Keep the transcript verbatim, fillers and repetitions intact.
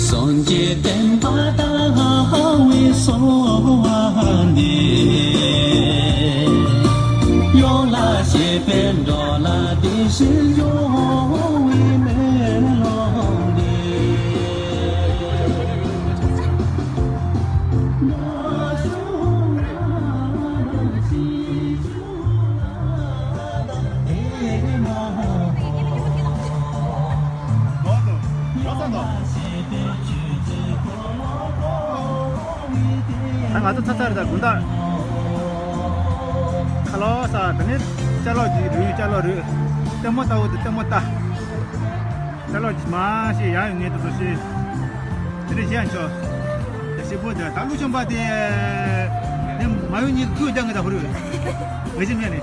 སངས་རྒྱས་བསྟན་པ་དར་བའི་སོ་བ་འདི། གཡོ་ལ་བྱེད་པའི་འགྲོ་ལ་དེ་བཞིན་འཇོག་པའི་མེ་ལོང་འདི། ད་ང་ཚོ་ཚ་ཚ་རེད། ད་དགོང་དག་ཁ་ལོ་ས་དེ་ནས་ཅ་ལག་ཅིག་རུལ། ཅ་ལག་རུལ། ལྟད་མོ་ལྟ་བུ་དེ་ལྟད་མོ་ལྟ། ཅ་ལག་ཅིག་མ་ཤེས་ཡག་ཡོད་ངེས་དུ་བཟོ་ཤེས། དེ་འདྲ་བྱས་ཡང་ཆོག་ད་ཤེས་པོ་དེ་ད་ཀླུ་བྱམས་པ་དེ་དེ་མ་ཡོང་ཉིན་ཁུལ་རྒྱག་ངེས་ད་ཧུ་རུ་ངེས་ཅི་མེད་ནི།